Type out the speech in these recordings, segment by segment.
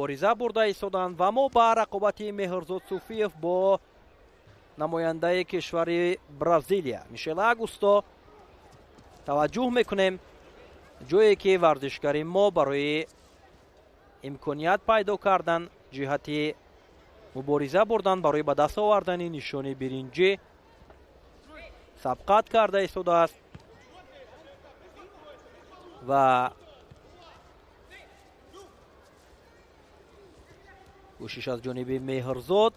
Мубориза бурда истоданд ва мо ба рақобати Меҳрзод Суфиев бо намояндаи кишвари Бразилия Мишел Агусто таваҷҷӯҳ мекунем, ҷое ки варзишгари мо барои имконият пайдо кардан ҷиҳати мубориза бурдан барои ба даст овардани нишони биринҷӣ сабқат карда истодааст ва кӯшиш аз ҷониби Меҳрзод.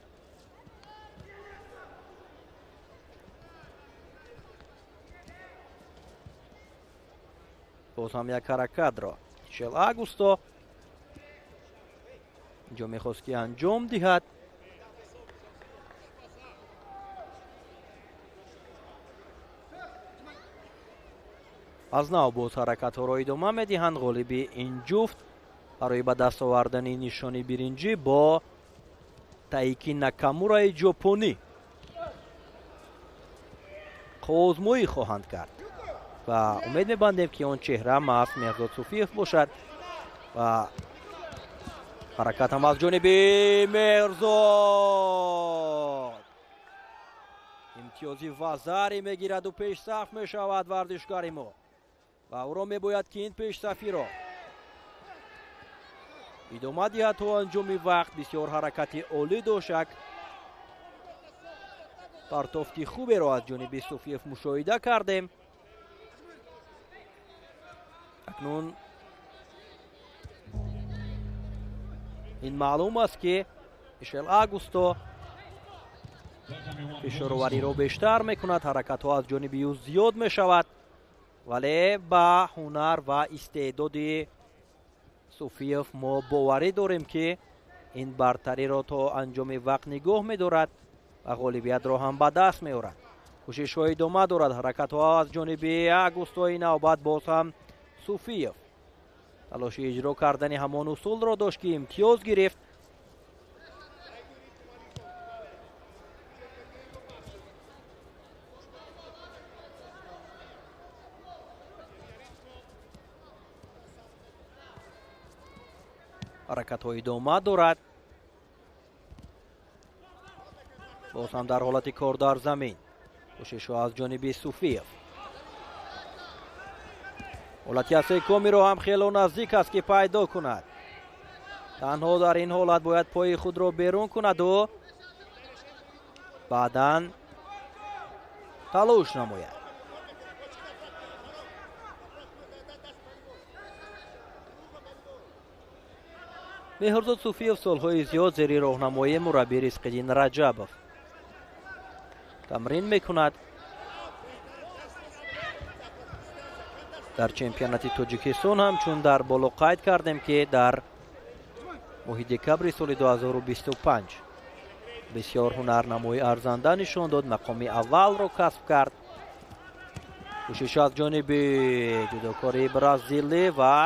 Боз ҳам як ҳаракатро Мишел Агусто инҷо мехост ки анҷом диҳад. Аз нав боз ҳаракатҳоро идома медиҳанд. Ғолиби ин ҷуфт барои ба даст овардани нишони биринҷӣ бо Таики Накамураи ҷопонӣ қозмоӣ хоҳанд кард ва умед мебандем, ки он чеҳра маҳз Меҳрзод Суфиев бошад. Ва ҳаракат ҳам аз ҷониби Меҳрзод, имтиёзи вазаре мегираду пешсаф мешавад варзишгари мо ва ӯро мебояд, ки ин пешсафиро идома диҳад то анҷоми вақт. Бисёр ҳаракати олӣ дошт, як партофти хуберо аз ҷониби Суфиев мушоҳида кардем. Акнун ин маълум аст, ки Мишел Агусто фишоровариро бештар мекунад, ҳаракатҳо аз ҷониби ӯ зиёд мешавад, вале ба ҳунар ва истеъдоди Суфиев мо боварӣ дорем, ки ин бартариро то анҷоми вақт нигоҳ медорад ва ғолибиятро ҳам ба даст меорад. Кӯшишҳо идома дорад, ҳаракатҳо аз ҷониби Агустои навбат боз ҳам Суфиев талоши иҷро кардани ҳамон усулро дошт, ки имтиёз гирифт. Ҳаракатҳо идома дорад, боз ҳам дар ҳолати кор дар замин кӯшишҳо аз ҷониби Суфиев. Ҳолати асекомиро ҳам хело наздик аст, ки пайдо кунад. Танҳо дар ин ҳолат бояд пои худро берун кунаду баъдан талош намояд. Меҳрзод Суфиев солҳои зиёд зери роҳнамоии мураббӣ Ризқиддин Раҷабов тамрин мекунад. Дар чемпионати Тоҷикистон ҳам, чун дар боло қайд кардем, ки дар моҳи декабри соли 2025 бисёр ҳунарнамои арзанда нишон дод, мақоми аввалро касб кард. Кӯшиш аз ҷониби ҷудокори бразилӣ ва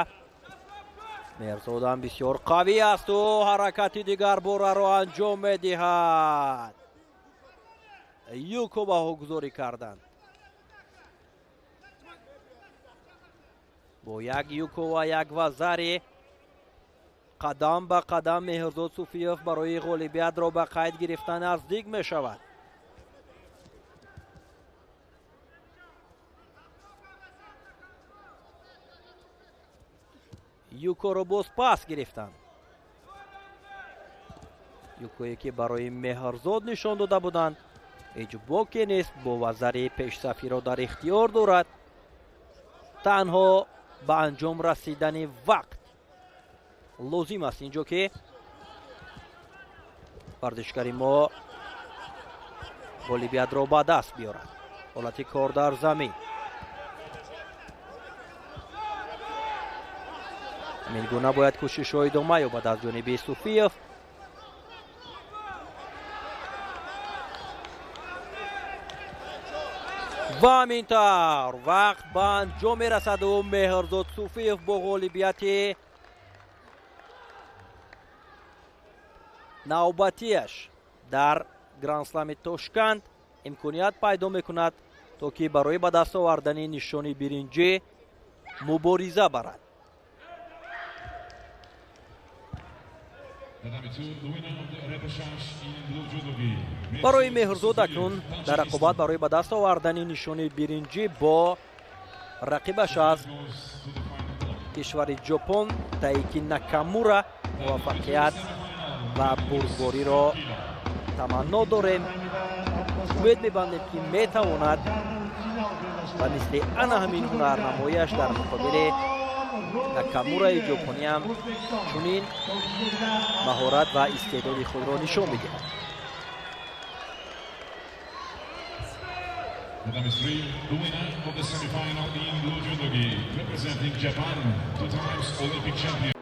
Меҳрзодам бисёр қавӣ асту ҳаракати дигарбораро анҷом медиҳад. Юко баҳогузорӣ карданд. Бо як юко ва як вазари қадам ба қадам Меҳрзод Суфиев барои ғолибиятро ба қайд гирифта наздик мешавад. Юкоро боз пас гирифтанд. Юкое ки барои Меҳрзод нишон дода буданд, ҳеҷ боке нест, бо вазари пешсафиро дар ихтиёр дорад. Танҳо ба анҷом расидани вақт лозим аст инҷо, ки варзишгари мо ғолибиятро ба даст биёрад. Ҳолати кор дар замин. Ҳамин гуна бояд кӯшишҳо идома ёбад аз ҷониби Суфиев. Ва ҳамин тавр вақт ба анҷом мерасаду Меҳрзод Суфиев бо ғолибияти навбатиаш дар Грандслами Тошканд имконият пайдо мекунад, то ки барои ба даст овардани нишони биринҷӣ мубориза барад. Барои Меҳрзод акнун дар рақобат барои ба даст овардани нишони биринҷӣ бо рақибаш аз кишвари Ҷопон Таики Накамура муваффақият ва бурдбориро таманно дорем. Умед мебандем, ки метавонад ба мисли ана ҳамин ҳунарнамояш дар муқобили Накамураи ҷопониам чунин маҳорат ва истеъдоди худро нишон бидиҳад. Number 3, the winner of the semi-final in blue judogi, representing Japan, 2 times Olympic champion.